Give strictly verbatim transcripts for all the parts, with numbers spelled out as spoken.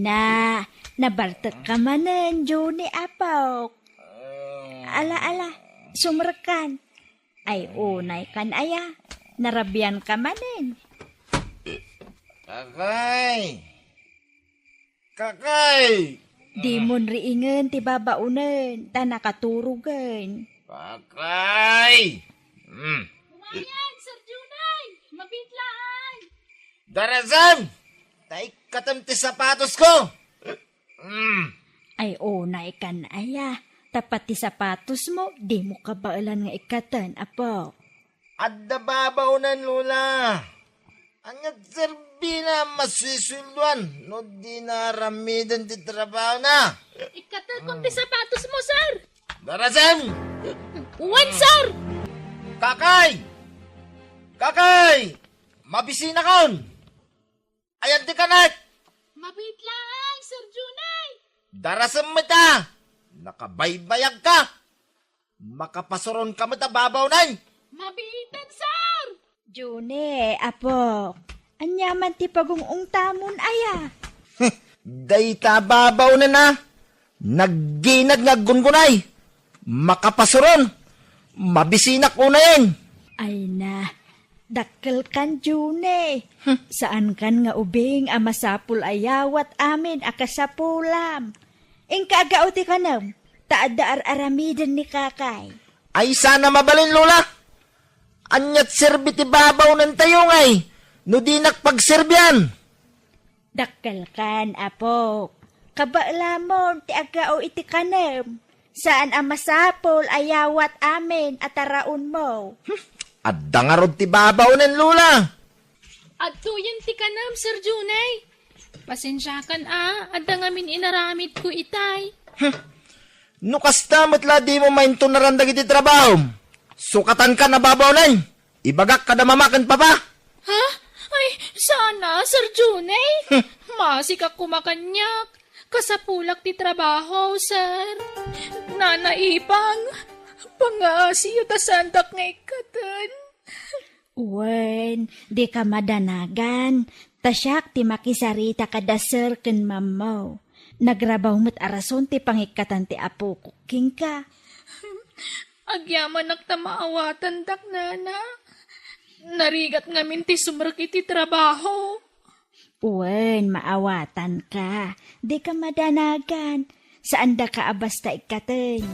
Na, nabartekka manen, Juni, apok. Ala, ala, sumrekkan. Ay, unaykan aya, narabianka manen. Kakay! Kakay! Dimon riingen ti babaonen, ta nakaturogen. Kakay! Mm. Kumayan, Sir Junay! Mabitlaan! Darasem! Ta ikkatem ti sapatosko! Mm. Ay, unaykan aya, ta pati sapatosmo, dimo kabaelan nga ikkaten, apo. Adda babaonen, Lola. Ania ti serbina a masusueldoan no dina aramiden ti trabahona? Ikkatekon ti sapatosmo, sir. Darasem! Wen, sir! Kakay! Kakay! Mabisinakon! Ayan ti kanek! Mabitlaan, Sir Junay! Darasem met a! Nakabaybayagka! Makapasuronka met a babaonen! Mabiiten, sir! Juni, apok, ania man ti pagung-ungtamon aya? Dayta a babaonen a! Nagginad nga aggungunay! Makapasuron! Mabisinak unayen! Ay na, dakkelkan, Juni. Hmm. Saankan nga ubing a masapul a yawat amin a kasapulam. Inka aggao ti kanem, ta adda ar-aramiden ni Kakay. Ay, sana mabalin, Lola! Aniat serbi ti babaonentayo ngay no dinak pagserbian? Dakkelkan, apok. Kabaelamon ti aggao iti kanem. Saan a masapul a yawat amin a taraonmo. Hmm, adda ngarud ti babaonen, Lola. Adtoyen ti kanem, Sir Junay. Pasensiakan a, adda ngamin inaramidko itay. Hmm. No kasta met la dimo maintunaran dagiti trabahom. Sukatankan a babaonen. Ibagak kada mama ken papa. Ha? Ay, sana, Sir Junay. Hmm. Masikak koma kaniak. Kasapulak ti trabaho, sir. Nana Ipang, pangaasiyo ta saandak nga ikkaten. Wen, dika madanagan, ta siak ti makisarita kada sir ken mammo. Nagrabaw met a rason ti pangikkatan ti apokok kenka. Agyamanak ta maawatandak, nana. Narigat ngamin ti sumrek iti trabaho. Wen, maawatanka. Dika madanagan. Saandaka a basta ikkaten.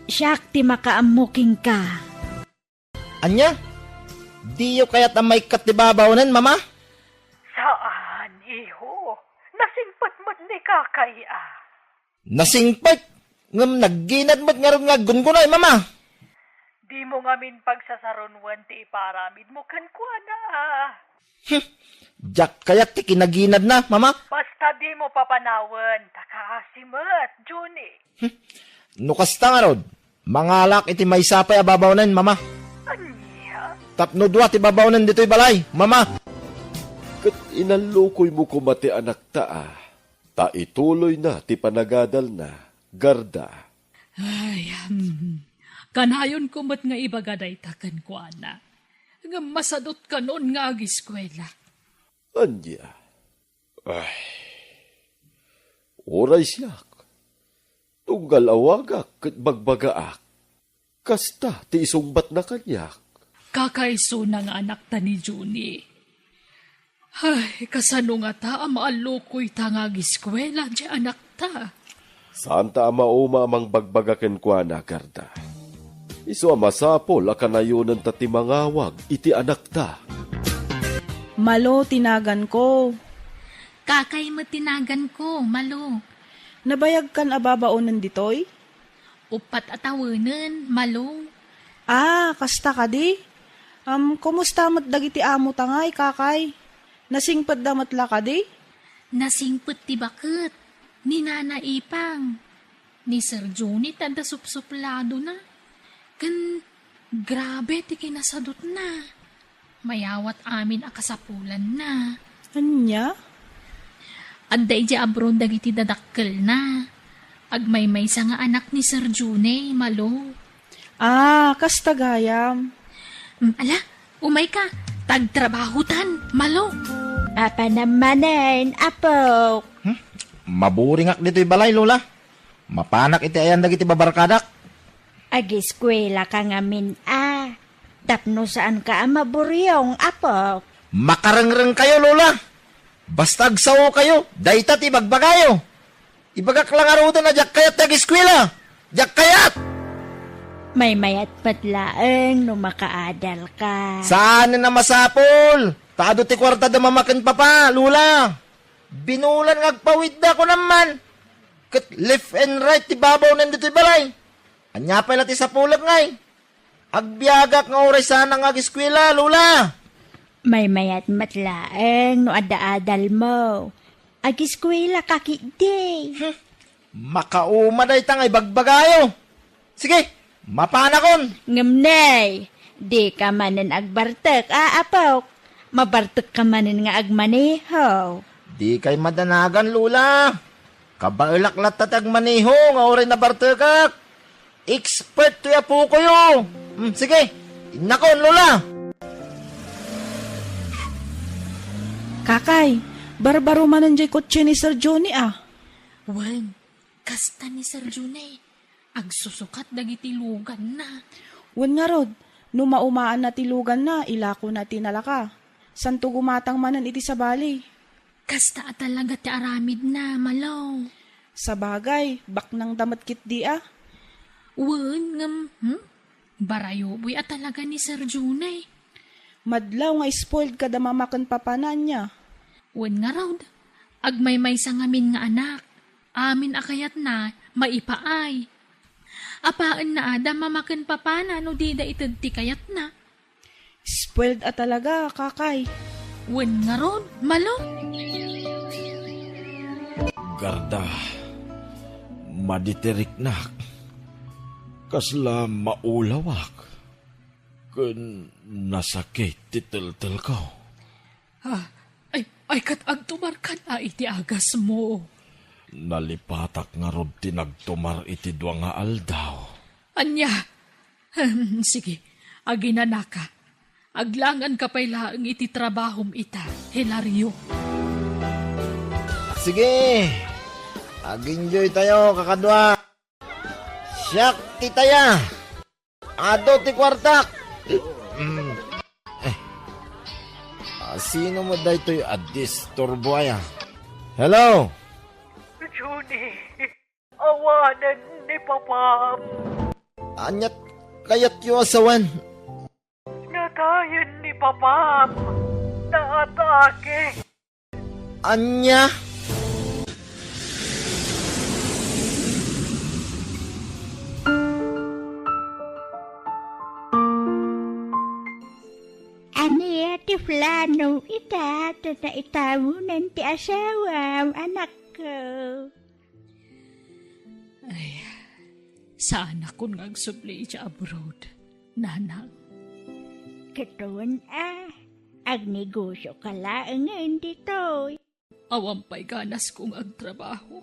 Siak ti makaammo kenka. Ania? Diyo kayat a maikkat ti babaonen, Mama? Saan, iho. Nasingpet met ni Kakay a. Nasingpet? Ngem nagginad met ngarud nga aggungunay, Mama. Dimo ngamin pagsasarunoen ti iparamidmo kenkuana. Hmm. Diak kayat ti kinaginadna, Mama. Basta dimo papanawen, ta kaasi met, Juni. Hmm. No kasta ngarud, mangalak iti maysa pay a babaonen, Mama. Ania? Tapno dua ti babaonen ditoy balay, Mama. Ket inallukoymo koma ti anakta a, ta ituloyna ti panagadalna, Garda. Ay, hmm. Kanayonko met nga ibaga dayta kenkuana. Ngem masadutkanon nga agiskuela. Ania? Ay. Uray siak. Tunggal awagak ket bagbagaak. Kasta ti isungbatna kaniak. Kakaisuna nga anakta ni Juni. Ay, kasano ngata a maallukoyta nga agiskuela ti anakta? Saanta a mauma a mangbagbaga kenkuana, Garda. Isu a masapul a kanayonenta ti mangawag iti anakta. Malo ti naganko. Kakay met ti naganko, Malo. Nabayagkan a babaonen ditoy? Uppat a tawenen, Malo. Ah, kasta kadi? Am, kumusta met dagiti amota ngay, Kakay? Nasingpetda met la kadi? Nasingpet ti baket, ni Nana Ipang, ni Sir Johnny ti adda supsupladona. Ken grabe ti kinasadutna. Mayawat amin a kasapulanna. Ania? Adda idiay abroad dagiti dadakkelna. Agmaymaysa nga anak ni Sir Juney, Malo. Ah, kasta gayam. Mm, ala, umayka. Tagtrabahotan, Malo. Apanam manen, Apo. Hmm? Maburingak ditoy balay, Lola. Mapanak iti ayan dagiti babarkadak. Agiskuelaka ngamin a. Tapno saanka a maburyong, apok. Makarengrengkayo, Lola. Basta agsaokayo, dayta ti ibagbagayo. Ibagak la ngaruden a diak kayat ti agiskuela. Diak kayat! Maymayat met laeng no makaadalka. Saanen a masapul! Ta adu ti kuartada mama ken papa, Lola. Binulan nga agpawidda, kunam man. Ket left and right ti babawnen ditoy balay. Ania pay la ti sapulek ngay? Agbiagak nga uray saanak nga agiskuela, Lola. Maymayat met laeng no adda adalmo. Agiskuelaka ketdi. Hmm. Makauma dayta nga ibagbagayo. Sige, mapanakon. Ngem nay, dika manen agbartek, a, apok. Mabartekka manen nga agmaneho. Dikay madanagan, Lola. Kabaelak latta ti agmaneho nga uray nabartekak. Expert toy apokoyo. Hmm, sige, innakon, Lola. Kakay, barbaro manen jay kotse ni Sir Johnny, a. Wen, kasta ni Sir Johnny, agsusukat dagiti luganna. Wen ngarud, no maumaanna ti luganna, ilakona ti nalaka. Santo gumatang manen iti sabali. Kasta a talaga ti aramidna, Malo. Sabagay, baknangda met ketdi a. Wen, ngem, hmm? Barayoboy a talaga ni Sir Johnny. Madlaw nga spoiled kada mama ken papana ania. Wen ngarud, agmaymaysa ngamin nga anak. Amin a kayatna, maipaay. Apaenna a da mama ken papana no dida ited ti kayatna. Spoiled a talaga, kakay. Wen ngarud, Malo? Garda, maditiriknak. Kasla maulawak. Ken nasakit ti teltelko. Ah, ay, ay, ket agtumarkan a iti agasmo. Nalipatak ngarud ti nagtumar iti dua nga aldaw. Ania? Ahem, sige, aginanaka. Aglanganka pay laeng iti trabahom ita, Hilario. Sige, ag-enjoy tayo, kakadua. Siak ti taya. Adu ti kuartak. Mm. Eh. Ah, sino mo daytoy a disturbo aya? Hello? Junie, awanen ni Papam. Aniat kayatyo a sawen? Natayen ni Papam. Naatake. Ania? Ania ti plano ita, ta naitamonan ti asawam, anakko? Ay, saanakon nga agsubli idiay abroad, nanang. Ket wen a, agnegosioka laengen ditoy. Awan pay ganasko nga agtrabaho.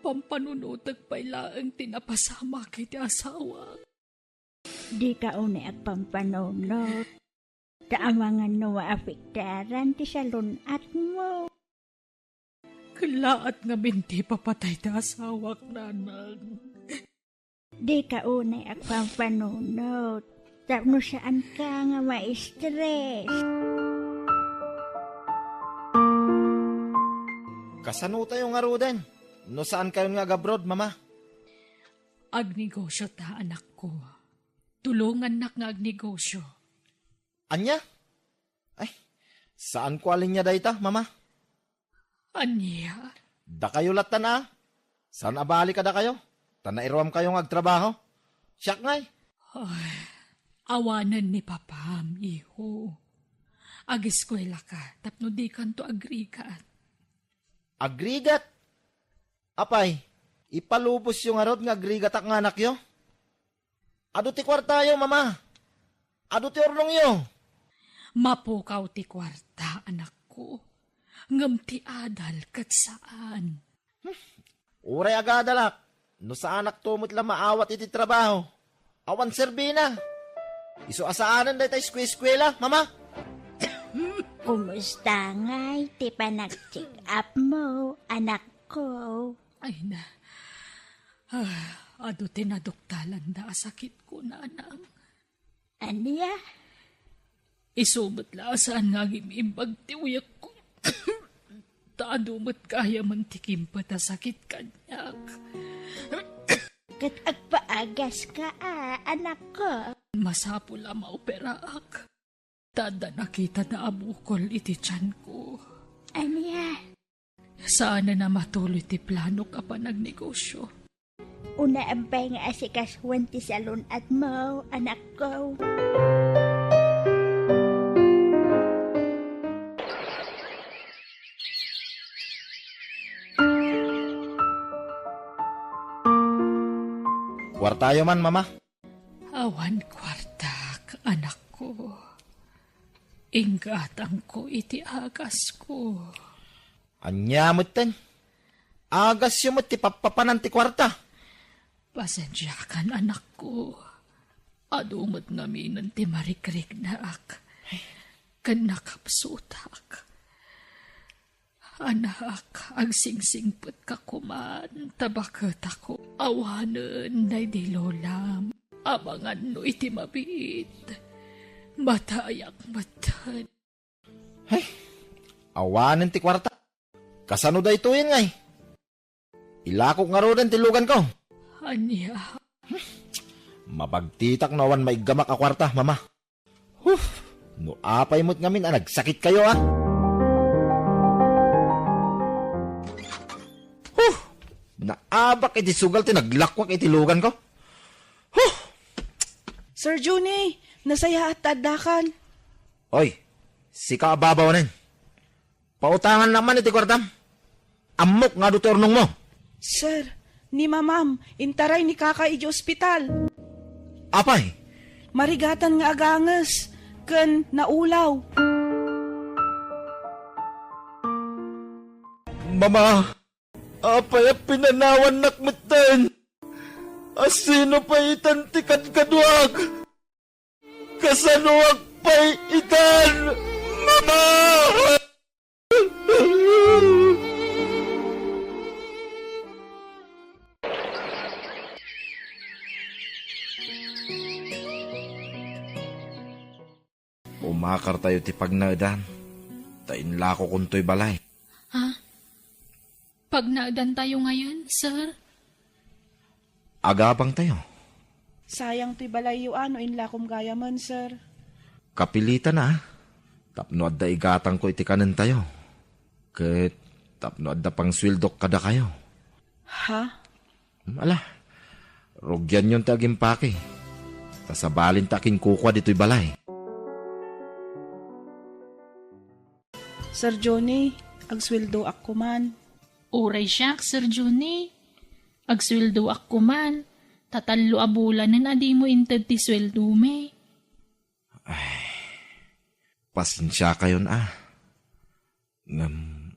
Pampanunotek pay laeng ti napasamak iti asawak. Dika unay agpampanunot, ta amangan no maapektaran ti salun-atmo. Kellaat ngamin ti ipapatay ti asawak, nanang. Dika unay agpampanunot, tapno saanka nga ma-stress. Kasano tayo ngaruden no saankayon nga agabroad, Mama? Agnegosio ta, anakko. Tulongannak nga agnegosio. Ania? Ay, saanko a linia dayta, Mama. Ania? Dakayo lattan a. Saan a bali kadakayo? Ta nairuamkayo nga agtrabaho. Siak ngay. Ay, awanen ni Papam, iho. Agiskuelaka tapno dikanto agrigat. Agrigat? Apay, ipalubosyo ngarud nga agrigatak nga anakyo? Adu ti kuartayo, Mama. Adu ti urnongyo. Mapukaw ti kuarta, anakko. Ngem ti adal ket saan. Uray agadalak, no saanakto met la maawat iti trabaho. Awan serbina. Isu a saanen dayta eskueskuela, Mama. Kumusta ngay ti panag-check up mo, anakko? Ay na, ah, adu ti naduktalanda a sakitko, nanang. Ania? Isu met la a saan nga agim-imbag ti uyekko. Ta adu met gayamen ti kimpet a sakit kaniak. Ket agpaagaska a, anakko. Masapul a maoperaak. Ta adda nakitada a bukol iti tianko. Ania? Saanen a matuloy ti planok a panagnegosio. Unaem pay nga asikasuen ti salun-atmo, anakko. Kuartayo man, Mama. Awan kuartak, anakko. Inggatangko iti agasko. Ania metten? Agasyo met ti pappapanan ti kuarta. Pasensiakan, anakko. Adu met ngaminen ti marikriknaak ken nakapsutak. Anak, agsingsingpetka koman ta baketako. Awanen daydi lolam. Amangan no iti mabiit, matayak metten. Hay, awanen ti kuarta. Kasano daytoyen ngay? Ilakok ngaruden ti luganko. Ania? Mabagtitak no awan maiggamak a kuarta, Mama. Huh! No apay met ngamin a nagsakitkayo, a? Huh! Naabak iti sugal ti naglakwak iti luganko. Huh! Sir Johnny, nasayaat ta addakan. Oy, sika a babaonen. Pautangannak man iti kuartam. Ammok nga adu ti urnongmo. Sir, ni Mamam, intaray ni Kaka idiay ospital. Apay? Marigatan nga aganges, ken naulaw. Mama, apay a pinanawannak metten? A sino pay itan ti kadkaduak? Kasanoak pay itan, Mama? Umakartayo ti pagnaedan, ta inlakokontoy balay. Ha? Pagnaedantayo ngayen, sir? Agabangtayo. Sayang toy balayyo a no inlakom gayamen, sir. Kapilitan a, tapno adda igatangko iti kanentayo. Ket tapno adda pangsueldok kadakayo. Ha? Hmm, ala, rugianyon ti agimpake. Ta sabalin ta akinkukua ditoy balay. Sir Johnny, agsueldoak koman. Uray siak, Sir Johnny. Agsueldoak koman. Ta tallo a bulanen a dimo inted ti sueldomi. Ay, pasensiakayon a. Ngem,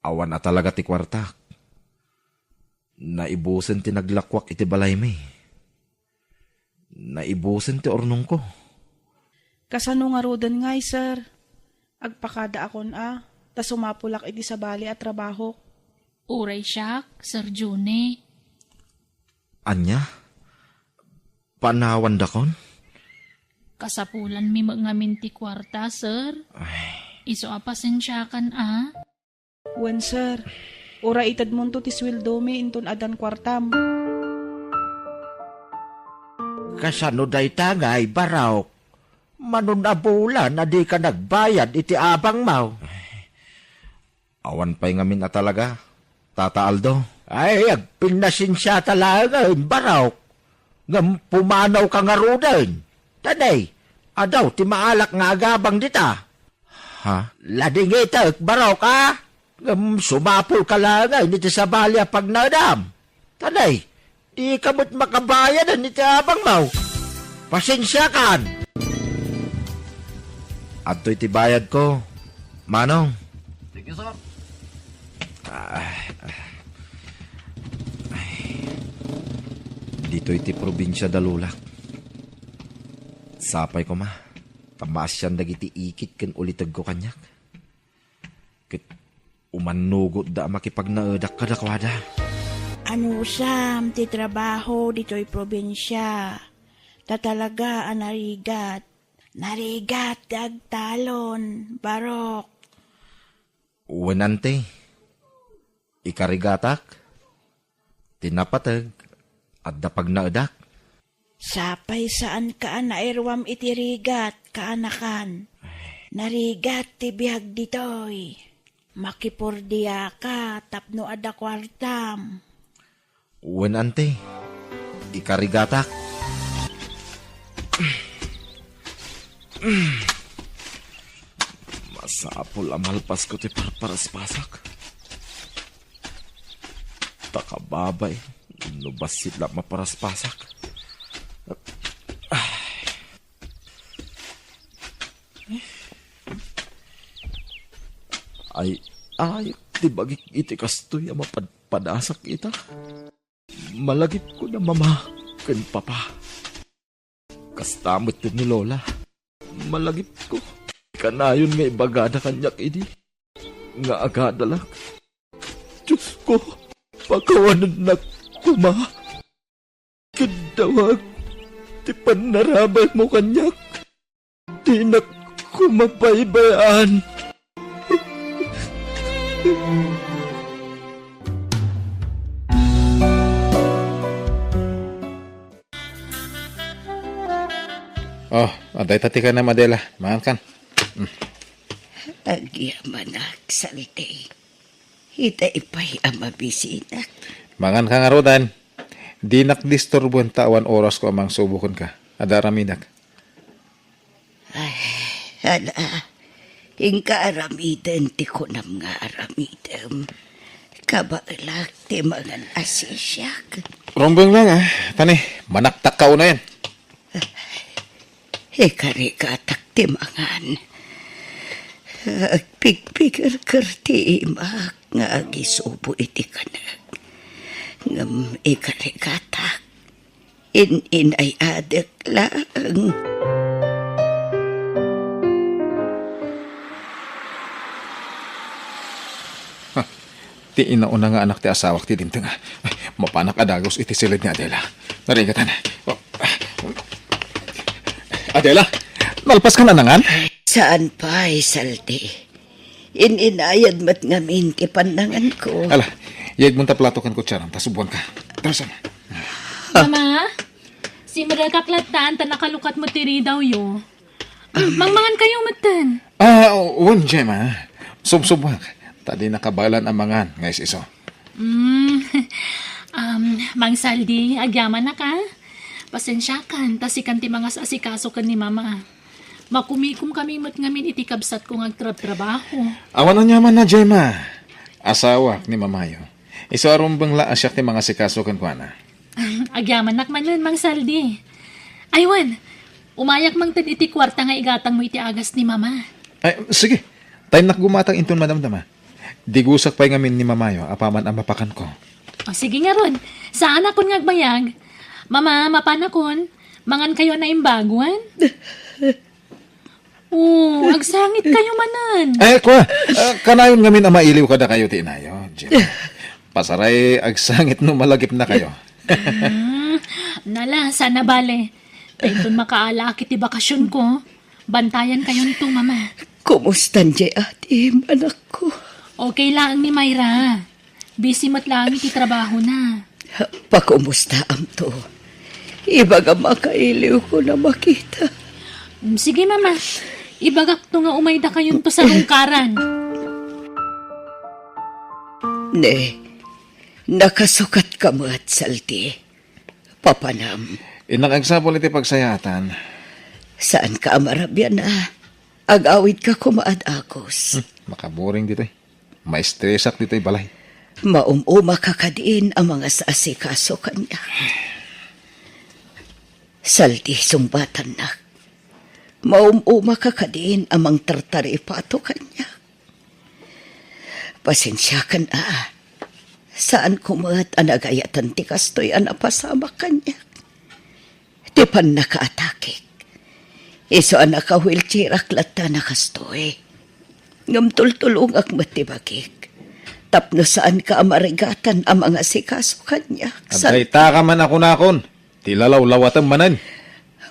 awan a talaga ti kuartak. Naibusen ti naglakuak iti balaymi. Naibusen ti urnongko. Kasano ngaruden ngay, sir? Agpakadaakon a, ta sumapulak iti sabali a trabahok. Uray siak, Sir Johnny. Ania? Panawandakon? Kasapulanmi met ngamin ti kuarta, sir. Ay. Isu a pasensiakan a. Wen, sir. Uray itedmonto ti sueldomi inton addan kuartam. Kasano dayta ngay, Barok? Mano a bulan a dika nagbayad iti abangmo? Awan pay ngamin a talaga, Tata Aldo. Ay, agpinnasensiata laengen, Barok. Ngem pumanawka ngaruden. Tanay, adu ti maalak nga agabang dita. Ha? Ladingitek, Barok, a? Ngem sumapulka laengen iti sabali a pagnaedam. Tanay, dika met makabayaden iti abangmo. Pasensiakan. Adtoy ti bayadko, Manong. Thank you, sir. Ah, ah. Ay. Ditoy ti probinsia da Lulak. Sapay koma. a maasian dagiti ikit ken ulitegko kaniak. Ket umannugotda a makipagnaedak kadakuada. Anusam ti trabaho ditoy probinsia, ta talaga a narigat. Narigat ti agtalon, Barok. Wen, ante, ikarigatak. Ti napateg, adda pagnaedak. Sapay saanka a nairuam iti rigat, kaanakan. Narigat ti biag ditoy. Makipordiaka tapno adda kuartam. Wen, ante, ikarigatak. Masapul a malpasko ti parparaspasak. Ta kababay, no bassit la maparaspasak. Ay, ay, ti bagik iti kastoy a mapadpadasak ita. Malagipko da mama ken papa. Kasta met ni Lola. Malagipko. Kanayon nga ibagada kaniak idi nga agadalak. Diosko, pakawanennak koma. Ket dawag ti pannarabaymo kaniak. Dinak koma baybay-an. Oh, adda ita ti kanam, Adela. Mangan kan. Mm. Agyamanak, Saldi. Ita ipay a mabisinak. Mangan ka ngaruden. Dinak disturboen ta awan orasko a mangsubo kenka. Adda aramidak. Ay, ala. Inka aramiden ti kunam nga aramidem. Kabaelak ti mangan a sisiak. Rumbeng lang, ah. Tani, manaktak ka unayen. Ikarigatak ti mangan. Agpigpigerger ti imak nga agisubo iti kanek. Ngem ikarigatak, in-inayadek laeng. Ti inauna nga anak ti asawak ti dimtenga. Ay, mapanak a dagus iti siled ni Adela. Narigatan. Oh. Adela, nalpas ka na nangan? Saan pay, Saldi? In-inayad met ngamin ti pannanganko. Ala, yaig mo ta plato ken kutsaram, ta subuan ka. Tara, sama. Mama, simrekak lattan, ta nakalukat mo ti ridawyo. Mangmangan kayo metten. Ah, wen, Gemma. Subsubak. Ta di nakabaelan a mangan nga is-isu. Mm. Um, Mang Saldi, agyamanak, a. Pasensiakan, ta sikan ti mangas-asikaso ken ni Mama. Makumikom kami met ngamin iti kabsatko nga agtrabtrabaho. Awan aniamanna, Gemma. Asawak ni Mamayo. Isu a rumbeng la a siak ti mangasikaso kenkuana. Agyamanak manen, Mang Saldi. Ay wen, umayak mangted iti kuarta nga igatangmo iti agas ni Mama. Ay, sige. Ta innak gumatang inton madamdama. Digusak pay ngamin ni Mamayo apaman a mapakanko. O, sige ngarud. Saanakon nga agbayag. Mama, mapanakon. Mangan kayo a naimbaguan. Oh, agsangit kayo manen. Eh, kua, ah, kanayon ngamin a mailiw kadakayo ti inayo, Jim. Pasaray agsangit no malagipna kayo. Mm, nala, sana bale. Ta inton makaala iti bakasionko, bantayan kayonto, Mama. Kumustan diay atim, anakko? Okay laeng ni Myra. Busy met laeng iti trabahona. Pakumustaamto. Ibagam a kailiwko a makita. Mm, sige, Mama. Ibagakto nga umayda kayonto sarungkaran. Ne, nakasukatka met, Saldi. Papanam. Innak agsapul iti pagsayaatan. Saanka a marabian a. Agawidka koma a dagus. Hmm, makaboring ditoy. Maestresak ditoy balay. Maum-umaka kadin a mangas-asikaso kaniak. Saldi, sungbatannak. Maum-umaka kadin a mangtartaripato kaniak. Pasensiakan a. Saanko met a nagayatan ti kastoy a napasamak kaniak. Ti pannakaatakek. Isu a naka-wheelchairak latta a kastoy. Ngem tultulongak met ti bagik. Tapno saanka a marigatan a mangasikaso kaniak. San- Adda ita ka man a kunakon, ti lalawlawatem manen.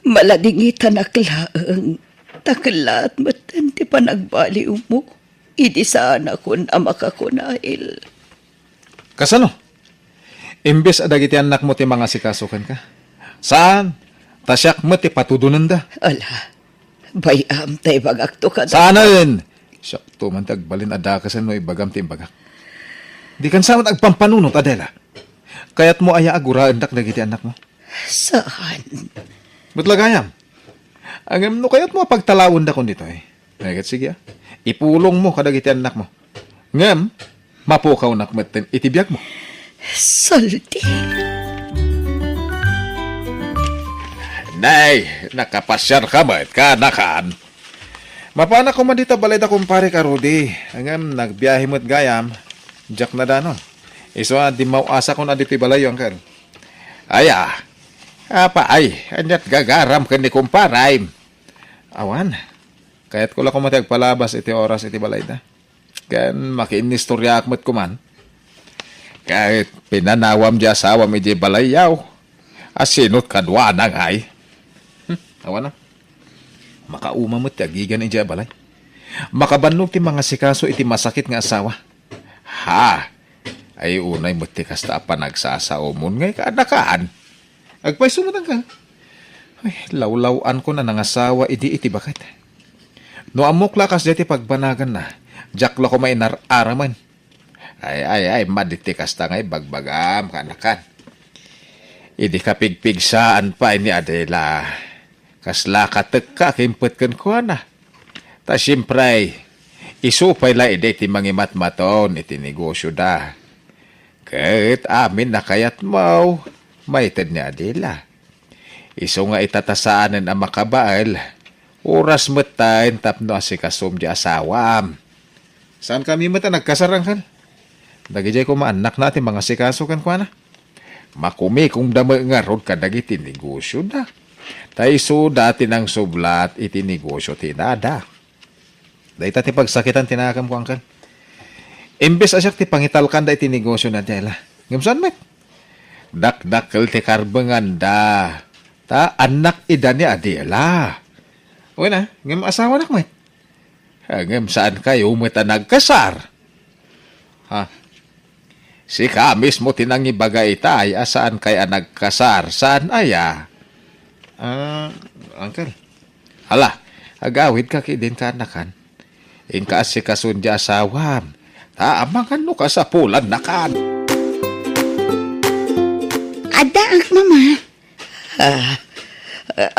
Maladingitanak laeng, ta kellaat metten ti panagbaliwmo. Idi saanakon a makakunail. Kasano? Imbes a dagiti annakmo ti mangasikaso kenka? Saan, ta siak met ti patudonenda. Ala, bay-am ta ibagakto kada. Saanen! Siakto man ti agbalin a dakesen no ibagam ti imbagak. Dikan sa met agpampanunot, Adela. Kayatmo aya a guraendak dagiti annakmo? Saan? Met la gayam. Ngem no kayatmo a pagtalawendakon ditoy, ay, ket sige, a. Ipulongmo kadagiti annakmo. Ngem, mapukawnak metten iti biagmo. Saldi. Nay, nakapasiarka met, kaanakan. Mapanak koma dita balay da kumpare ka, Rudy. Ngem, nagbiahe met gayam. Diak nadanon. Isu a dimmaw-asakon a ditoy balayyo, angkel. Aya, apa ay, aniat gagaram ken ni kumparam? Awan, kayatko la koma ti agpalabas iti oras iti balayda. Ken makiinnistoriaak met koman. Ket pinanawam di asawam idiay balayyaw. Asinot kaduana ngay? Hmm, awan a. Makauma met ti agigan idiay balay. Makabannog ti mangasikaso iti masakit nga asawa. Ha? Ay, unay met ti kasta a panagsasaomon ngay kaanakan. Agpayso met angka. Ay, lawlaw-ankon a nangasawa idi iti baket. No ammok la kasdiay ti pagbanaganna, diak la koma inar-aramen. Ay, ay, ay, madi ti kasta nga ibagbagam, kaanakan. Idi kapigpigsaan pay ni Adela, kasla katekka a kimpet kenkuana. Ta siempre, isu pay la idi ti mangimatmaton iti negosyoda. Ket amin a kayatmo, maited ni Adela. Isu nga ita ta saanen a makabael, oras metten tapno asikasom di asawam. Saan kami met a nagkasar, angkel? Dagidiay koma annakna ti mangasikaso kenkuana. Makumikomda met ngarud kadagiti negosyoda. Ta isuda ti nangsublat iti negosyo ti inada. Dayta ti pagsakitan ti nakemko, angkel. Imbes a siak ti pangitalkanda iti negosyo ni Adela. Ngem saan met? Dakdakkel ti karbenganda. Ta annak ida ni Adela. Wen a, ngem asawanak met. Ngem saan kayo met a nagkasar? Ha? Sika mismo ti nangibaga itay a saan kay a nagkasar, saan aya? Ah, uncle. Hala, agawidka ketdin kaanakan. Inka asikason di asawam. Ta amangan no kasapulannakan. Addaak, Mama. Ah,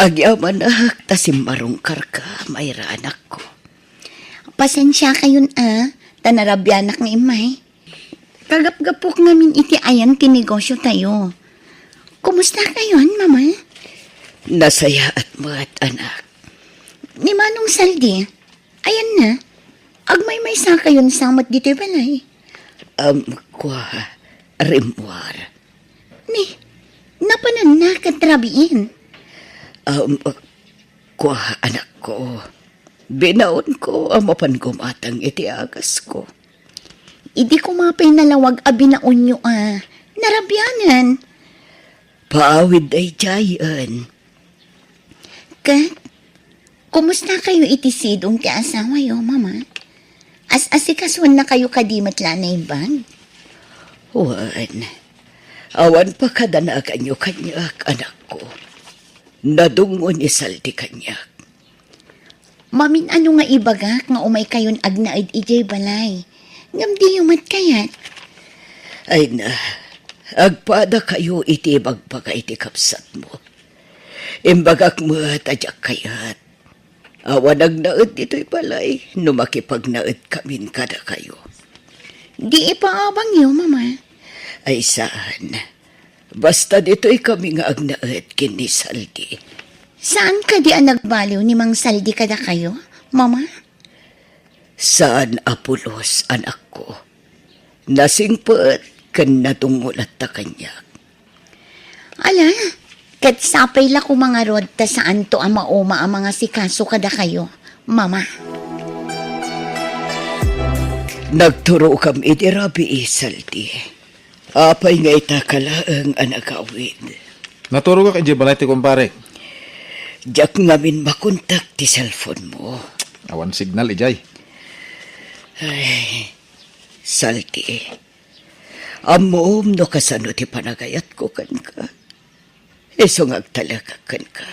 agyamanak ta simmarungkarka, Mayra, anakko. Pasensiakayon a, ta narabianak nga immay. Kagapgapok ngamin iti ayan ti negosyo tayo. Kumusta kayon, Mama? Nasayaat met, anak. Ni Manong Saldi, ayan na. Agmaymaysa kayon sa met ditoy balay. Um, kua, rimmuar. Ni, napananna ket rabiin. Um, kua, anakko. Binaonko a mapan gumatang iti agasko. Idi koma pay nalawag a binaonyo a narabianan. Paawid daydiayen. Ket, kumusta kayo iti sidong ti asawayo, Mama? As-asikasuannakayo kadi met la a naimbag? Wen, awan pakadanaganyo kaniak, anakko. Nadungngo ni Saldi kaniak. Mamin-ano nga ibagak nga umay kayon agnaed idiay balay, ngem diyo met kayat. Ay na, agpada kayo iti ibagbaga iti kabsatmo. Imbagak met a diak kayat. Awan agnaed ditoy balay no makipagnaed kamin kadakayo. Di ipaabangyo, Mama. Ay saan. Basta ditoy kami nga agnaed ken ni Saldi. Saan kadi a nagbaliw ni Mang Saldi kadakayo, Mama? Saan a pulos, anakko. Nasingpet ken nadungngo latta kaniak. Ala, Ket sapay la koma ngarud ta saanto a mauma a mangasikaso kadakayo, Mama. Nagturokam idi rabii, Saldi. Apay nga ita ka laeng a nagawid? Naturogak idiay balay ti kumparek. Diak ngamin makontak ti cellphone mo. Awan signal idiay. Ay, Saldi. Ammom no kasano ti panagayatko kenka. Isu nga agtalekak kenka.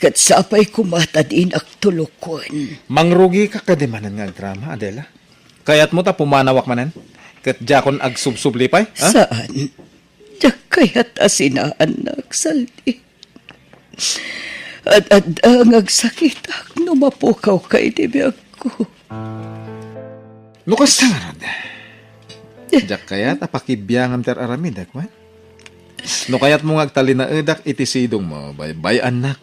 Ket sapay koma ta dinak tulokon. Mangrugika kadi manen nga agdrama, Adela? Kayatmo ta pumanawak manen? Ket diakon agsubsubli pay, ha? Saan? Diak kayat a sinaannak, Saldi. Ad-adda nga agsakitak no mapukawka iti biagko. No kasta ngarud, diak kayat a pakibiangam ti ar-aramidek, wen? No kayatmo nga agtalinaedak iti sidongmo, baybay-annak.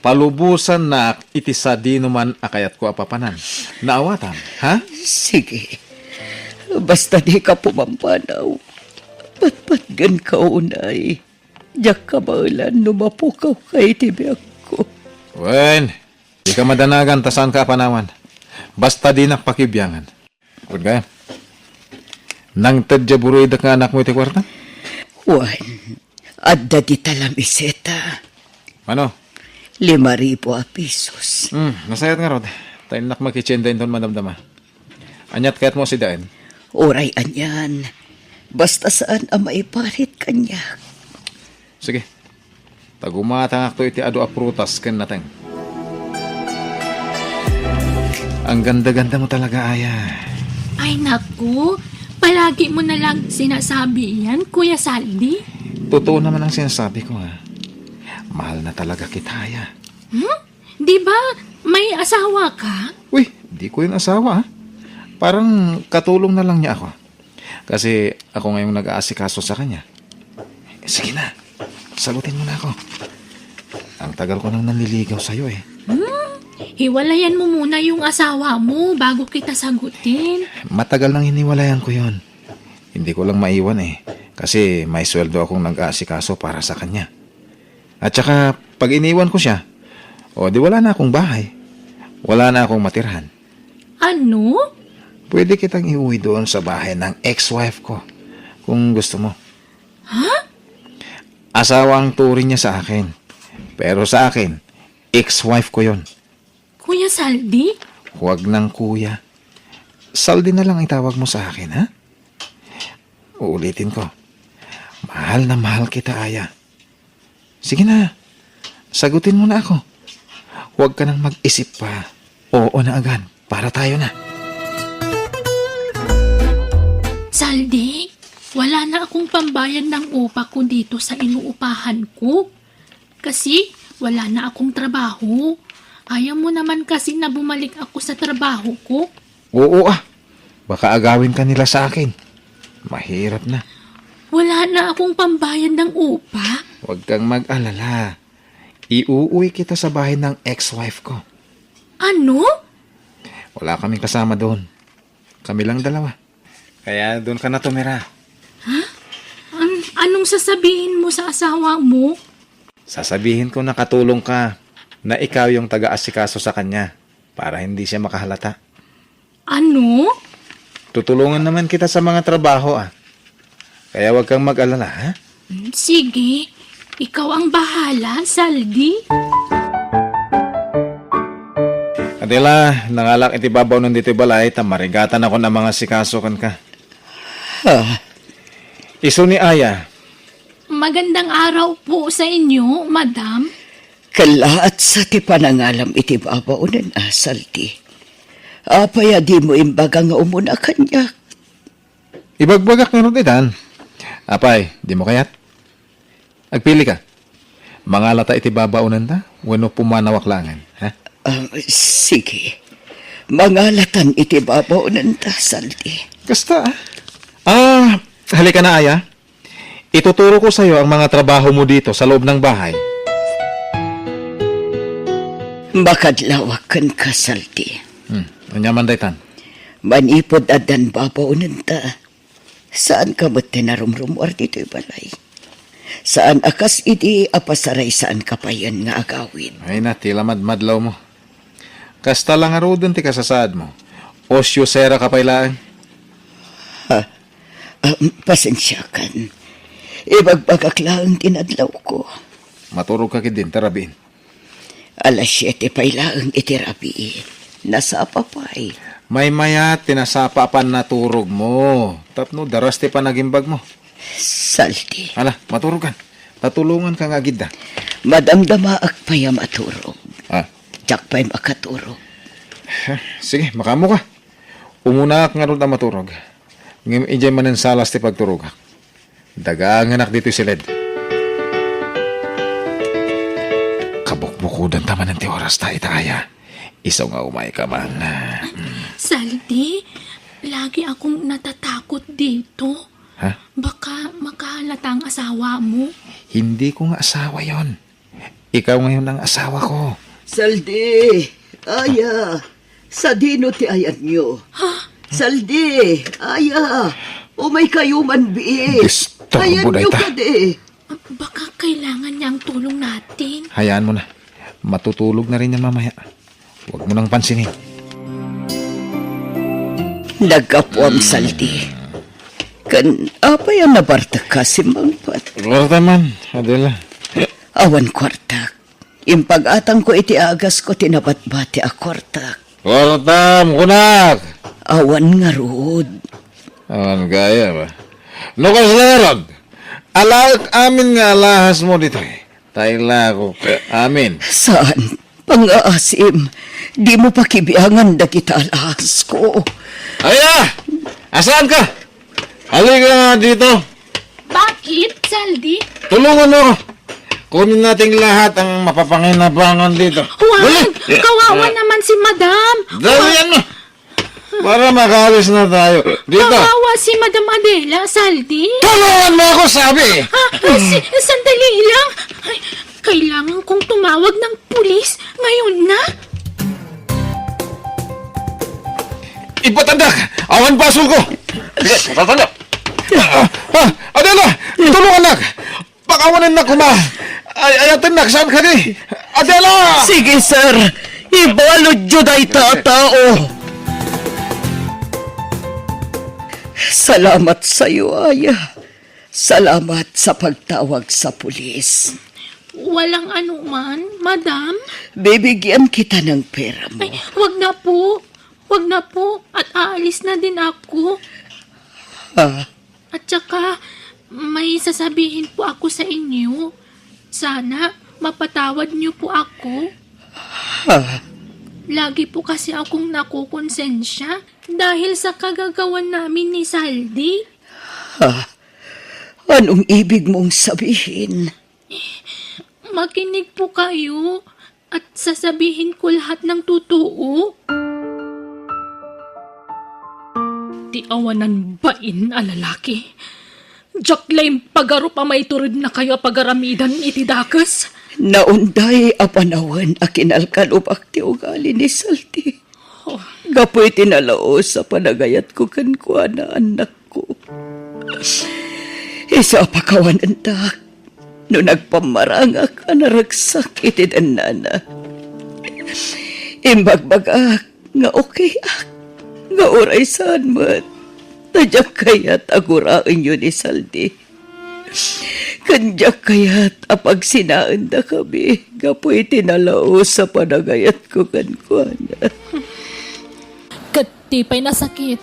Palubosannak iti sadinoman a kayatko a papanan. Naawatam, ha? Sige. Basta dika pumampanaw. Patpatgenka unay. Diak kabaelan no mapukawka iti biagko. Wen, dika madanagan ta saanka a panawan. Basta dinak pakibiangan. Wen kaya? Nangted diay buruidek nga anakmo iti kuarta? Wen, adda dita lamiseta. Mano? Lima ribu a pesos. Hmm, nasayaat ngarud. Ta innak makitienda inton madamdama. Aniat kayatmo a sidaen? Uray anian. Basta saan a maiparit kaniak. Sige. Ta gumatangakto iti adu a prutas ken nateng. Ang ganda-ganda mo talaga, Aya. Ay, naku. Palagi mo na lang sinasabi yan, Kuya Saldi. Totoo naman ang sinasabi ko, ha. Mahal na talaga kita, Aya. Hmm? Di ba may asawa ka? Uy, di ko yun asawa, ha. Parang katulong na lang niya ako. Kasi ako ngayong nag-aasikaso sa kanya. Sige na, sagutin mo na ako. Ang tagal ko nang nanliligaw sa'yo, eh. Hmm? Hiwalayan mo muna yung asawa mo bago kita sagutin. Matagal nang hiniwalayan ko yon. Hindi ko lang maiwan, eh. Kasi may sweldo akong nag-aasikaso para sa kanya. At saka, pag iniwan ko siya, o di wala na akong bahay. Wala na akong matirhan. Ano? Pwede kitang iuwi doon sa bahay ng ex-wife ko, kung gusto mo. Ha? Asawa ang turing niya sa akin. Pero sa akin, ex-wife ko yon. Kuya Saldi? Huwag nang kuya. Saldi na lang itawag mo sa akin, ha? Uulitin ko. Mahal na mahal kita, Aya. Sige na. Sagutin mo na ako. Huwag ka nang mag-isip pa. Oo na agad. Para tayo na. Saldi, wala na akong pambayad ng upa ko dito sa inuupahan ko. Kasi wala na akong trabaho. Ayaw mo naman kasi na bumalik ako sa trabaho ko. Oo, ah. Baka agawin ka nila sa akin. Mahirap na. Wala na akong pambayad ng upa. Huwag kang mag-alala. Iuuwi kita sa bahay ng ex-wife ko. Ano? Wala kaming kasama doon. Kami lang dalawa. Kaya doon ka na tumira. Ha? An-, anong sasabihin mo sa asawa mo? Sasabihin ko na katulong ka, na ikaw yung taga-asikaso sa kanya para hindi siya makahalata. Ano? Tutulungan naman kita sa mga trabaho, ah. Kaya huwag kang mag-alala, ha? Mm, sige. Ikaw ang bahala, Saldi. Adela, nangalak iti babaw ditoy balay, ta marigatan ako na mangasikaso kenka. Ah. Isu ni Aya. Magandang araw po sa inyo, Madam. Kalaat sa ti panangalam iti babaw nen a, Saldi. Apay a dimo imbaga nga umuna kaniak? Ibagbagak ngarud itan. Apay, dimo kayat? Agpili ka. Mangalata iti babaonenta wenno pumanawak laengen, ha? Ah, sige. Mangalatan iti babaonenta, Saldi. Kasta, ah. Ah, halika na, Aya. Ituturo ko sa'yo ang mga trabaho mo dito sa loob ng bahay. Makadlawak kenka, Saldi. Hmm, ania man daytan? Manipud addan babaonenta, saanka met ti narumrumuar ditoy balay. Saan a kas idi a pasaraysaanka payen nga agawid. Ay na, ti lamadmadlaw mo. Kasta la ngaruden ti kasasaad mo. Osyoseraka pay laeng. Ha? Ah, pasensiakan. Ibagbagak laeng ti nadlawko. Maturogka ketdin, ta rabiin. Alas siete pay laeng iti rabii. Nasapa pay. Maymayat ti nasapa a pannaturogmo. Tapno daras ti panagimbagmo. Saldi. Ala, maturogkan. Ta tulonganka nga agidda. Madamdamaak pay a maturog. Ah. Diak pay makaturog. Sige, makaammoka. Umunaak ngarud a maturog. Ngem idiay manen salas ti pagturogak. Dagangenak ditoy siled. Kabukbukodanta manen ti oras ta ita aya. Isu nga umayka man. Saldi, lagi akong natatakot dito. Ha? Baka makahalata ang asawa mo. Hindi ko nga asawa yon. Ikaw ngayon ang asawa ko. Saldi, aya, sadino ti ayanyo? Ha? Saldi, aya, umay kayo man, bi. Disturbo Ayanyo dayta. Kadi. Baka kailangan niya ang tulong natin. Hayaan mo na. Matutulog na rin yan mamaya. Huwag mo nang pansinin. Nagkapuam, Saldi. Kan apay a nabartek ka, Simbangpet? Kwarta man, Adela. Awan kwartak. Impag-atangko iti agasko ti nabatbati a kwartak. Kwartam, kunak! Awan ngarud. Awan gayam. No kasla ngarud, alaek amin nga alahas mo ditoy. Taylako ka amin. Saan? Pangaasim, di mo pakibiangan dagita alahasko. Aya! Asaan ka? Halika nga dito. Bakit, Saldi? Tulungan mo ako. Kunin natin lahat ang mapapanginabangan dito. Huwag! Dali! Kawawa naman si Madam. Dali, ano? Para makaalis na tayo. Dito. Kawawa si Madam Adela, Saldi. Tulungan mo ako, sabi! Ah, ah, si, sandali lang. Ay, kailangan kong tumawag ng pulis ngayon na. Ipatandak! Awan basol ko! Sige, ipatandak! Ah, ah, Adela! Tulungan, nak! Pakawanen na kuma! Ay, ayaten nak, saan ka di? Adela! Sige, sir. Ibaludyo dayta a tao. Salamat sayo, aya. Salamat sa pagtawag sa pulis. Walang anuman, madam. Bibigyan kita ng pera mo. Ay, wag na po. Wag na po. At aalis na din ako. Ha? At saka, may sasabihin po ako sa inyo. Sana mapatawad niyo po ako. Ha? Lagi po kasi akong nakukonsensya dahil sa kagagawan namin ni Saldi. Ha? Anong ibig mong sabihin? Makinig po kayo at sasabihin ko lahat ng totoo. Ti awanan bain a lalaki. Diak la impagarup a maiturednakayo a pagaramidan iti dakes. Naunday a panawen a kinalkalubak ti ugali ni Saldi. Oh. Gapu iti nalaus a panagayatko kenkuana, annakko. Isu a pakawanendak no nagpammarangak a naragsak iti dennana. Imbagbagak nga okayak, nga uray saan met, ta diak kayat a guraenyo ni Saldi. Ken diak kayat a pagsinaendakami gapu iti nalaus a panagayatko kenkuana. Ket ti pay nasakit,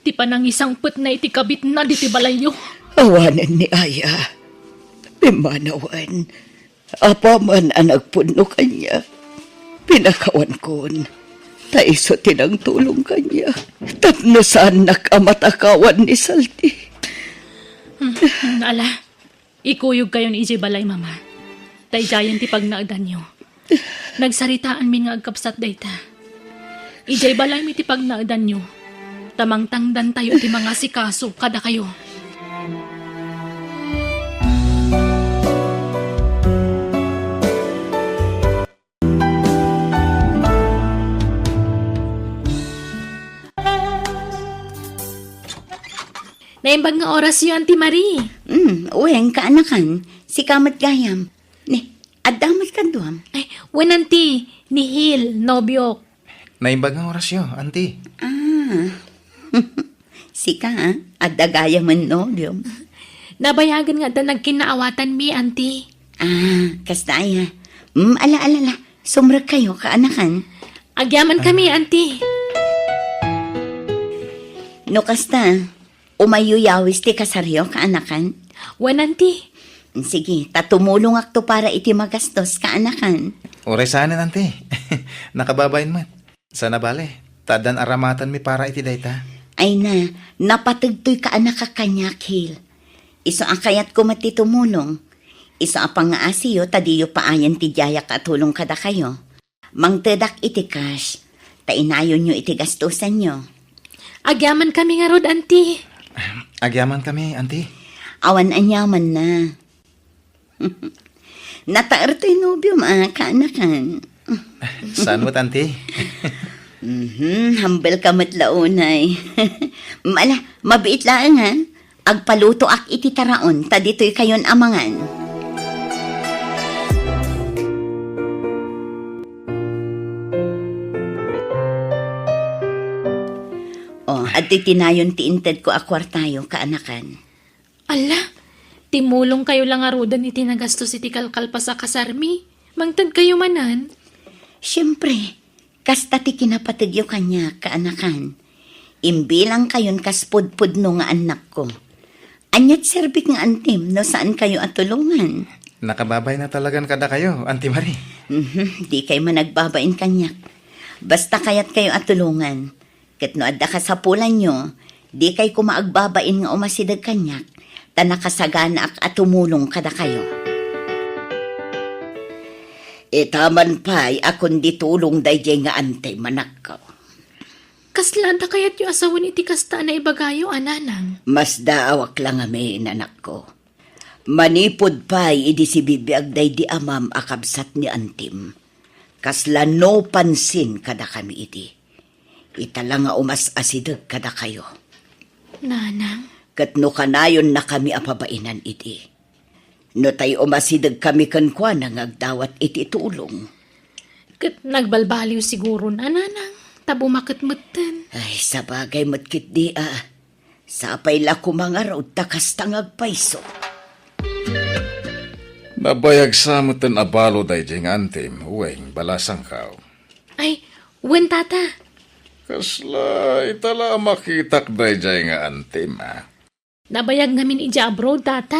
ti panangisangpetna iti kabitna ditoy balayyo. Awanen ni aya. Pimmanawen, apaman a nagpudno kaniak, pinakawankon, ta isu ti nangtulong kaniak tapno saannak a matakawan ni Saldi. Hmm, ala, ikuyogkayon idiay balay, Mama. Ta idiayen ti pagnaedanyo. Nagsaritaanmi nga agkabsat dayta. Idiay balaymi ti pagnaedanyo, ta mangtangdantayo ti mangasikaso kadakayo. Naimbag nga orasyo, Auntie Marie. Hmm, wen, kaanakan. Sika met gayam. Ni, adda met kaduam. Ay, wen, Auntie. Ni Hil, nobiok. Naimbag nga orasyo, Auntie. Ah. Sika, ah? Adda gayamen nobiom. Nabayagen nga adda nagkinnaawatanmi, Auntie. Ah, kasta aya. Hmm, ala, ala, ala. Sumrekkayo, kaanakan. Agyaman kami, Auntie. No kasta, umayyo yawis ti kasaryo, kaanakan? Wen, Auntie. Sige, ta tumulongakto para iti magastos, kaanakan. Uray saanen, Auntie. Nakababain met. Saan a bale, ta addan aramatenmi para iti dayta. Ay na, napategtoy kaanakak kaniak, Hil. Isu a kayatko met ti tumulong. Isu a pangngaasiyo ta diyo paayen ti diayak a tulong kadakayo. Mangtedak iti cash, ta inayonyo iti gastusanyo. Agyamankami ngarud, Auntie. Agyamankami, Auntie. Awan aniamanna. Nataer toy nobiom a kaanakan. Saan met, Auntie? Mhm, humble ka met la unay. Ala, mabiit laeng, ha? Agpalutoak iti taraon, ta ditoy kayon a mangan. Oh, adtoy tinayon ti intedko a kuartayo, kaanakan. Ala, timulongkayo la ngaruden iti nagastos iti kalkalpas a kasarmi. Mangtedkayo manen? Siempre, kasta ti kinapategyo kaniak, kaanakan. Imbilangkayon kas pudpudno nga annakko. Ania ti serbik nga antim no saankayo a tulongan? Nakababain a talagan kadakayo, Auntie Marie. Mhm, dikay managbabain kaniak. Basta kayatkayo a tulongan. Ket no adda kasapulanyo, dikay koma agbabain nga umasideg kaniak, ta nakasaganaak a tumulong kadakayo. Ita man pay a kundi tulong daydiay nga antim, anakko. Kasla adda kayatyo a sawen iti kasta a naibagayo, a nanang? Masdaawak la ngamin, anakko. Manipud pay idi sibibiag daydi amam a kabsat ni antim, kasla no pansin kadakami idi. Ita la nga umas-asideg kadakayo. Nanang? Ket no kanayonnakami a pabainan idi, no tay umasidegkami kenkuana nga agdawat iti tulong. Ket nagbalbaliw siguron, a nanang, ta bumaket metten. Ay, sabagay met ketdi a. Sapay la koma ngarud ta kasta nga agpayso. Nabayag sa metten a balo daydiay nga antim, wen, balasangkaw. Ay, wen, tata. Kasla, ita la a makitak daydiay nga antim, a. Nabayag ngamin idiay abroad, tata.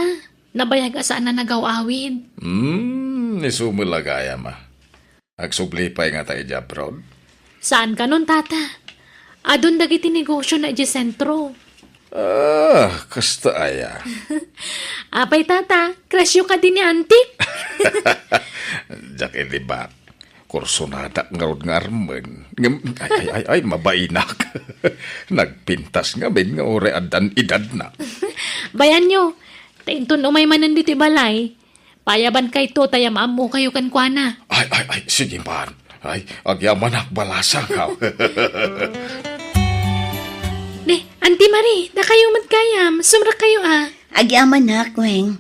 Nabayag a saan a nagaw-awid. Hmm, isu met la gayam, a. Agsubli pay ngata idiay abroad? Saan kanon, tata? Adun dagiti negosiona idiay sentro. Ah, kasta aya. Apay, tata, crushyo kadi ni antik? Diak ilibat. Kursonadak ngarud nga armen. Ngem, ay, ay, ay, ay, mabainak. Nagpintas ngamin nga uray addan edadna. Bayanyo, ta inton umay manen ditoy balay, payabankayto ta yam-ammokayo kenkuana. Ay, ay, ay, sige man. Ay, agyamanak balasangkaw. Ne, Auntie Marie, dakayo met gayam, sumrekkayo a. Agyamanak, Weng.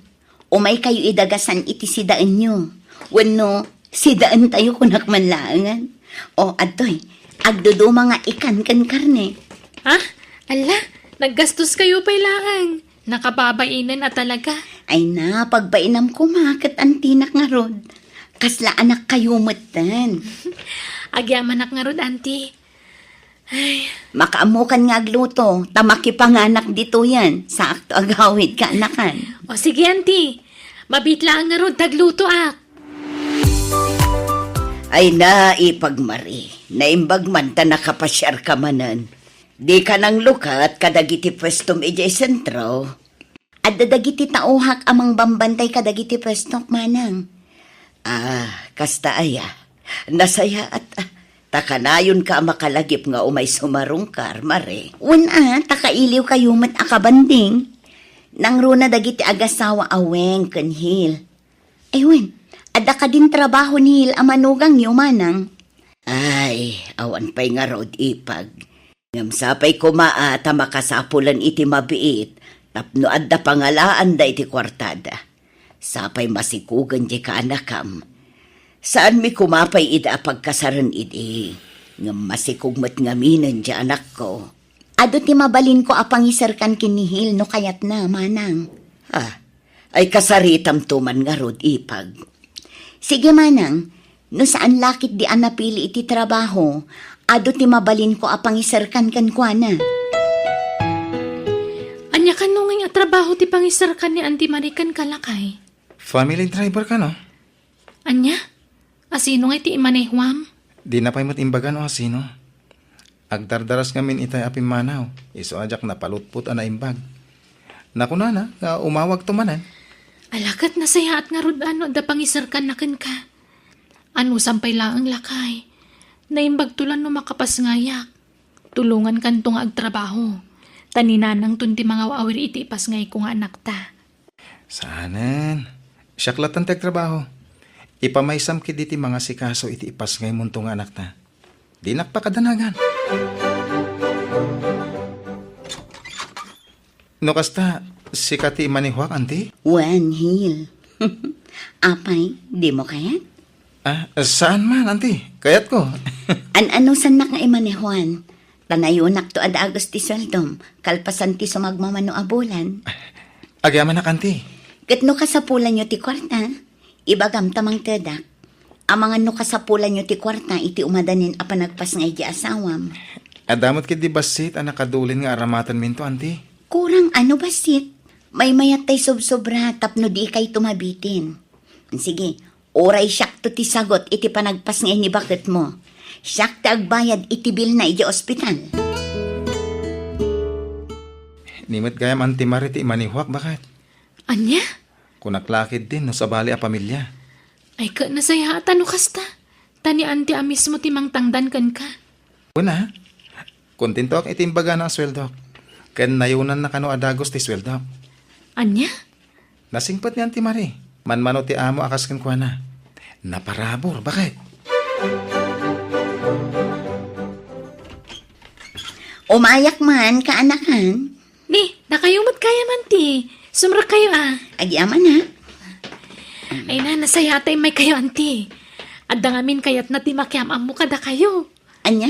Umaykayo idagasan iti sidaenyo. Wenno, sidaentayo kunak man laengen. O, adtoy, agduduma nga ikan ken karne. Ha? Ala, naggastoskayo pay laeng. Nakababainen a talaga. Ay na, pagbainam koma ket antinak ngarud. Kasla anakkayo metten. Agyamanak ngarud, Auntie. Ay. Makaammokan nga agluto, ta makipanganak ditoyen. Saakto agawid, kaanakan. O sige, Auntie. Mabiit laeng ngarud ta aglutoak. Ay na, Ipag Marie. Naimbag man ta nakapasiarka manen. Dika nanglukat kadagiti puestom idiay sentro. Adda dagiti taohak a mangbambantay kadagiti puestok, manang. Ah, kasta aya. Nasayaat, ah. Ta kanayonka a makalagip nga umay sumarungkar, Marie. Wen a, ta kailiwkayo met a kabanding. Nangruna dagiti agasawa a Weng ken Hil. Ay wen, adda kadin trabaho ni Hil a manugangyo, manang? Ay, awan pay ngarud, Ipag. Ngem sapay koma a ta makasapulan iti mabiit tapno adda pangalaanda iti kuartada. Sapay masikugen diay kaanakam. Saanmi koma pay ida a pagkasaren idi, ngem masikog met ngaminen diay anakko. Adu ti mabalinko a pangiserkan ken ni Hil no kayatna, manang. Ah, ay kasaritamto man ngarud, ipag. Sige, manang, no saan la ketdi a napili iti trabaho, adu ti mabalinko a pangiserkan kenkuana. Ania kano ngay a trabaho ti pangiserkan ni Auntie Marie kenka, lakay? Family driver kano? Ania? Asino ngay ti imanehuam? Dina pay met imbaga no asino. Agdardaras ngamin itay a pimmanaw, isu a diak napalutpot a naimbag. Nakunana nga umawagto manen. Ala, ket nasayaat ngarud a no adda pangiserkanna kenka. Anusam pay laeng, lakay. Naimbagto la no makapasngayak. Tulongankanto nga agtrabaho. Ta ni nanangton ti mangaw-awir iti ipasngayko nga anakta. Saanen. Siak lattan ti agtrabaho. Ipamaysam ketdi ti mangasikaso iti ipasngaymonto nga anakta. Dinak pakadanagan. No kasta, sika ti imanehuak, Auntie? Wen, Hil. Apay, dimo kayat? Ah, saan man, Auntie? Kayatko. An-anusannak nga imanehuan. Ta nayonakto a dagus ti sueldom, kalpasan ti sumagmamano a bulan. Agyamanak, Auntie. Ket no kasapulanyo ti kuarta, ibagam ta mangtedak. Amangan no kasapulanyo ti kuarta iti umadanen a panagpasngay di asawam. Adda met ketdi bassit a nakadulin nga aramatenminto, Auntie. Kurang a no bassit. Maymayat tay sobsobra tapno di kayto mabitin. Sige, uray siakto ti sagut iti panagpasngay ni baketmo. Siak ti agbayad iti bilna iti ospital. Ni met gayam Auntie Marie ti imanehuak, baket. Ania? Kunak la ketdin no sabali a pamilia. Ay, ket nasayaat a no kasta. Ta ni Auntie a mismo ti mangtangdan kenka. Wen a, kontentoak iti imbagana a sueldok. Ken nayonanna kano a dagus ti sueldok. Ania? Nasingpet ni Auntie Marie. Manmano ti amo a kas kenkuana. Naparabur, baket. Umayak man, kaanakan. Ni, dakayo met gayam, Auntie. Sumrekkayo a. Agyaman a. Ay na, nasayaat a immaykayo, Auntie. Adda ngamin kayatna ti makiam-ammo kadakayo. Ania?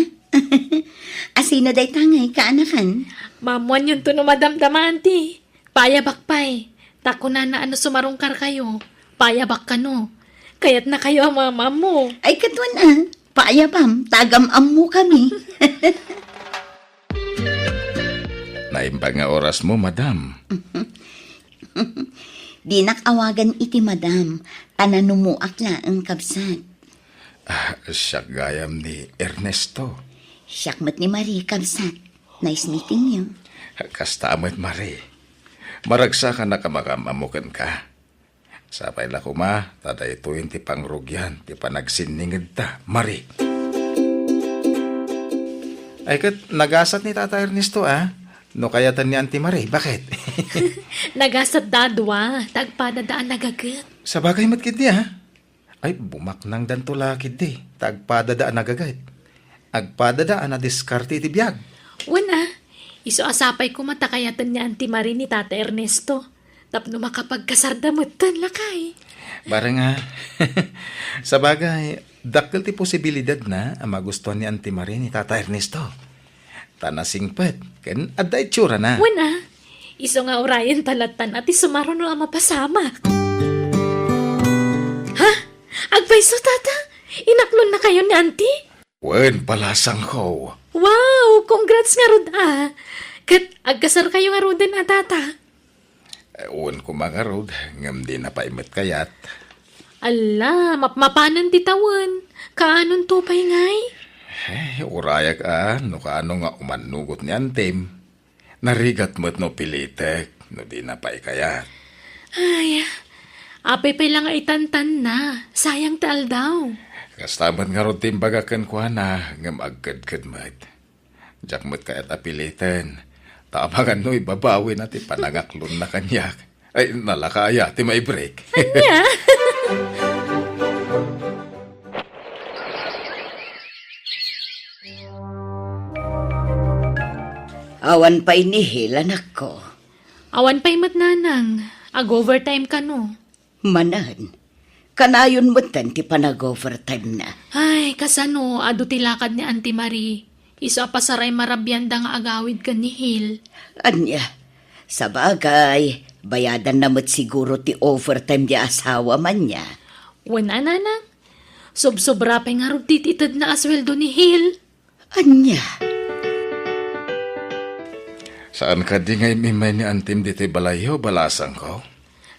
Asino dayta ngay, kaanakan? Maammoanyonto no madamdama, Auntie. Paayabak pay. Ta kunana a no sumarungkarkayo, paayabak kano. Kayatnakayo a maam-ammo. Ay, ket wen a, paayabam, ta agam-ammokami. Naimbag nga orasmo, madam. Dinak awagan iti madam, ta nanumoak laeng, kabsat. Ah, siak gayam ni Ernesto. Siak met ni Marie, kabsat. Nice meeting you. Kasta met, Marie. Maragsakanak a makiam-ammo kenka. Sapay la koma, ta daytoyen ti pangrugian ti panagsinningedta, Marie. Ay ket, nagasat ni Tata Ernesto, a? No kayatan ni Auntie Marie, baket? Nagasat da a dua, ta agpadada a nagaget. Sabagay met ketdi, a? Ay, bumaknangdanto la ketdi, ta agpadada a nagaget. Agpadada a nadiskarte iti biag. Wen a, isu a sapay koma ta kayaten ni Auntie Marie ni Tata Ernesto, tapno makapagkasarda metten, lakay. Bareng a, sabagay, dakkel ti posibilidadna a magustuan ni Auntie Marie ni Tata Ernesto. Ta nasingpet, ken adda itsurana. Wen a, isu nga urayenta lattan a ti sumaruno a mapasamak. Ha? Agpayso, Tata? Inaklonnakayo ni Auntie? Wen, balasangko. Wow! Congrats ngarud a! Ket agkasarkayo ngaruden a, Tata? Eh, wen koma ngarud, ngem dina pay met kayat. Alla, mapmapanen ti tawen. Kaanonto pay ngay? Eh, urayak a, no kaano nga umannugot ni Antem. Narigat met no pilitek, no dina pay kayat. Ay, apay pay la nga itantanna. Sayang ti aldaw. Kasta met ngarud ti imbagak kenkuana, ngem agkedked met. Diak met kayat a piliten. Ta amangan no ibabawina ti panangaklonna kaniak. Ay, nalaka aya ti maibreak. Ania? Awan pay ni Hil, anakko. Awan pay met, nanang. Ag-overtime kano? Manen. Kanayon metten ti panag-overtime na. Ay, kasano, adu ti lakad ni Auntie Marie. Isu a pasaray marabianda nga agawid ken ni Hil. Ania, sabagay, bayadanna met siguro ti overtime ti asawam, ania? Wen a, nanang. Sobsobra pay ngarud ti itedna a sueldo ni Hil. Ania? Saan kadi nga im-immay ni Antim ditoy balayyo, balasangko?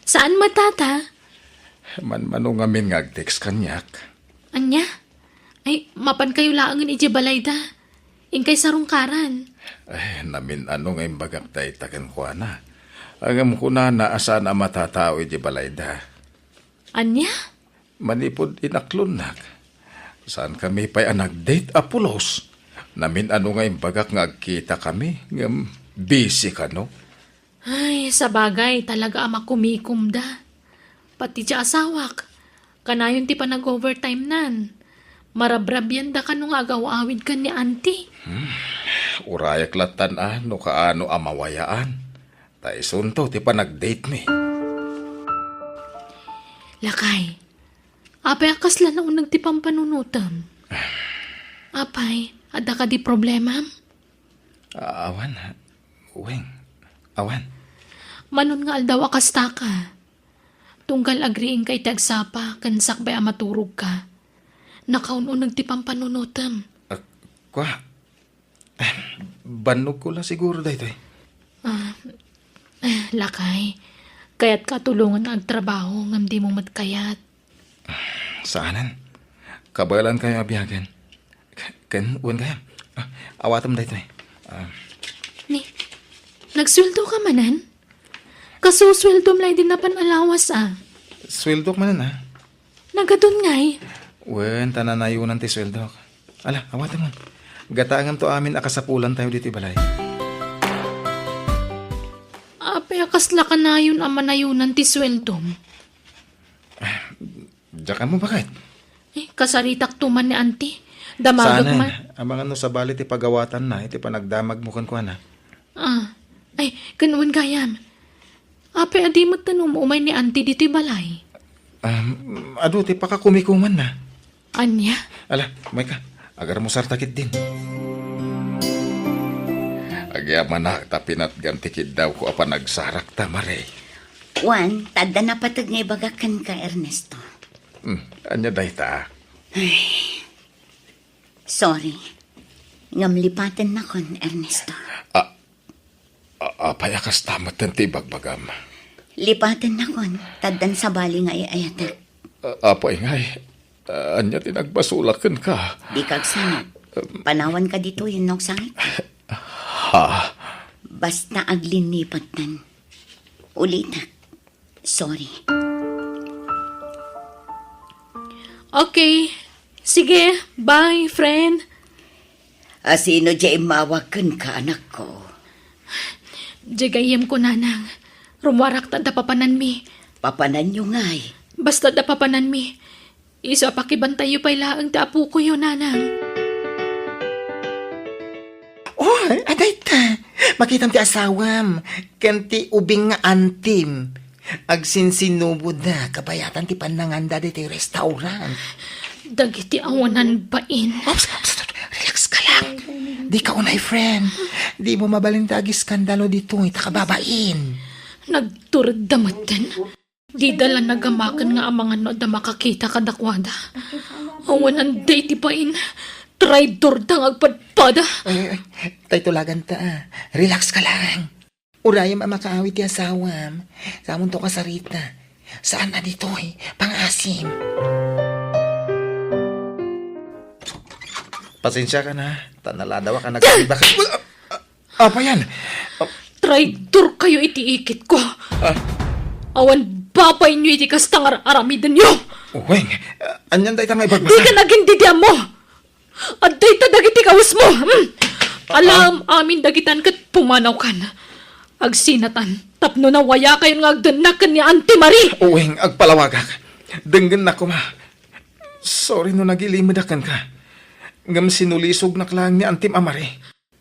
Saan met, Tata. Manmano ngamin nga ag-text kaniak. Ania? Ay, mapankayo laengen idiay balayda. Inkay sarungkaran. Ay, namin-ano nga imbagak dayta kenkuana. Ngem kunana a saan a matatao idiay balayda. Ania? Manipud inaklonnak, saankami pay a nag-date a pulos. Namin-ano nga imbagak nga agkitakami, ngem busy kano? Ay, sabagay, talaga a makumikomda. Pati ti asawak, kanayon ti panag-overtime nan. Marabrabianda kano nga agaw-awid ken ni Auntie. Hmm, urayak lattan a no kaano a mawayaan. Ta isunto ti panag-date mi. Lakay, apay a kasla nauneg ti pampanunotem? Apay, adda kadi problemam? A-, awan, Weng. Awan. Manon nga aldaw a kastaka. Tunggal agriingka iti agsapa ken sakbay a maturogka, nakaun-uneg ti pampanunotem. Ah, kua? Eh, bannogko la siguro daytoy. Ah, eh, lakay, kayatka a tulongen nga agtrabaho ngem dimo met kayat. Saanen. Kabaelankayo a biagen. K-, ken, wen gayam. Ah, awatem daytoy. Ah. Ni, nagsueldoka manen? Kasusueldom la idi napan a lawas, a. Sueldok manen, a. Nagadun ngay? Wen, ta nanayonan ti sueldok. Ala, awatem man. Gataengamto amin a kasapulantayo ditoy balay. Apay a kasla kanayon a manayonan ti sueldom? Diak ammo baket. Eh, kasaritakto man ni Auntie. Damagek man. Saanen, amangan no sabali ti pagawatanna iti panagdamagmo kenkuana. Ah, ay, ken wen gayam. Apay a di met ten um-umay ni Auntie ditoy balay? Um, adu ti pakakumikumanna. Ania? Ala, umayka. Agarmusarta ketdin. Agyamanak ta pinatgam ti kiddawko a panagsarakta, Mare. Wen, ta adda napateg nga ibagak kenka, Ernesto. Hmm, ania dayta? Ay. Sorry. Ngem lipatennakon, Ernesto. A-, a-, apay a kasta metten ti ibagbagam? Lipatennakon, ta addan sabali nga ay-ayatek. A-, apay ngay? A-, ania ti nagbasolak kenka? Dika agsangit. Panawanka ditoy wenno agsangit? Ha? Basta aglinnipettan. Ulitek. Sorry. Okay. Sige, bye, friend. A, sino diay immawag kenka, anakko? Diay gayyemko, nanang. Rummuarak ta adda papananmi. Papananyo ngay? Basta adda papananmi. Isu a pakibantayyo pay laeng ti apokoyo, nanang. Oy, adayta. Makitam ti asawam ken ti ubing nga antim. Agsinsinuboda kabayatan ti pannanganda ditoy restaurant. Dagiti awanan bain. Ops, ops, ops, relax ka lang. Dika unay, friend. Dimo mabalin ta agiskandalo ditoy ta kababain. Nagturedda metten. Dida la nagamaken nga amangan no adda makakita kadakuada. Awanan daydi bain. Traidorda nga agpadpada. Ay, ay, tay tulaganta, a. Relax ka lang. Urayem a makaawid ti asawam. Samonto kasarita. Saan a ditoy? Pangasim. Pasensiakan, a. Ta naladaw a ka nagkakita. Apa yan? Traidorkayo iti ikitko. Ah. Awan babainyo iti kasta nga ar-aramidenyo. Weng, anian dayta nga ibagbasa? Dika nagindidiammo. Adda ita dagiti kawesmo. Hmm. Alam amin dagitan ket pumanawkan. Agsinatan tapno nawayakayon nga agdennak ken ni Auntie Marie. Weng, agpalawagak. Denggennak koma. Sorry no nagilimedak kenka. Ngem sinulisognak laeng ni Antim a Marie.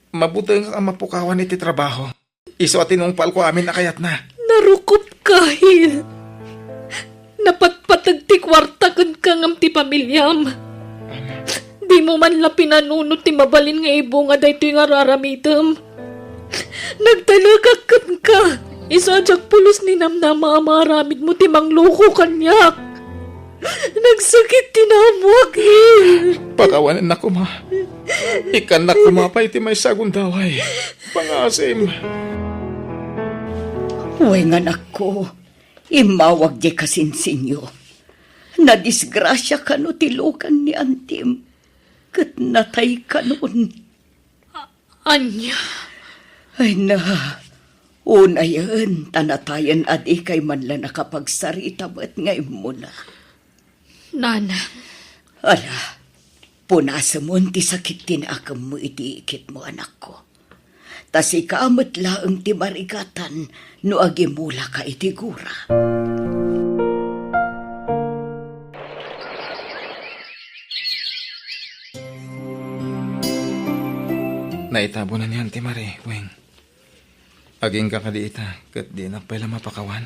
Mabutengak a mapukawan iti trabaho. Isu a tinungpalko amin a kayatna. Narukopka, Hil. Napatpateg ti kuarta kenka ngem ti pamiliam. Dimo man la pinanunot ti mabalin nga ibunga daytoy nga ar-aramidem. Nagtalekak kenka. Isu a diak pulos ninamnama a maaramidmo ti mangloko kaniak. Nagsakit ti naammoak, Hil. Pakawanennak koma. Ikkannak koma pay ti maysa a gundaway. Pangaasim. Wen, anakko, immawag diay kasinsinyo. Nadisgrasia kano ti lukan ni antim, ket natay kanon. Ania? Ay na, unayen ta natayen a dikay man la nakapagsarita met nga immuna. Nanang. Ala, punasemon ti sakit ti naakemmo iti ikitmo, anakko. Ta sika met laeng ti marigatan no agimulaka iti gura. Naitabonan ni Auntie Marie, Weng. Agingga kadi ita, ket dinak pay la mapakawan.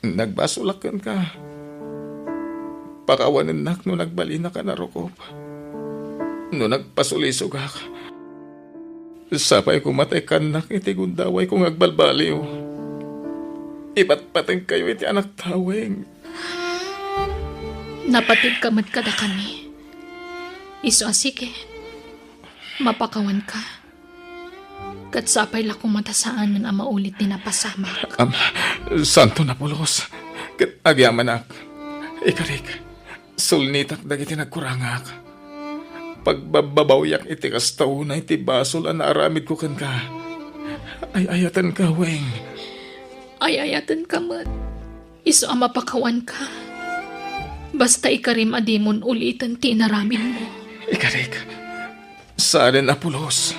Nagbasolak kenka. Pakawanennak no nagbalinaka a narukop. No nagpasulisogak, sapay koma ta ikkannak iti gundawayko nga agbalbaliw. Ipatpatengkayo iti anakta, Weng. Napategka met kadakami. Isu a sige, mapakawanka. Ket sapay la koma ta saanen a maulit ti napasamak. Am, santo napulos. Ket agyamanak. Ikarik, sulnitak dagiti nagkurangak. Pagbabbabawiak iti kasta unay ti basol a naaramidko kenka. Ay-ayatenka, Weng. Ay-ayatenka met. Isu a mapakawanka. Basta ikarim a dimon uliten ti inaramidmo. Ikarik, saanen a pulos.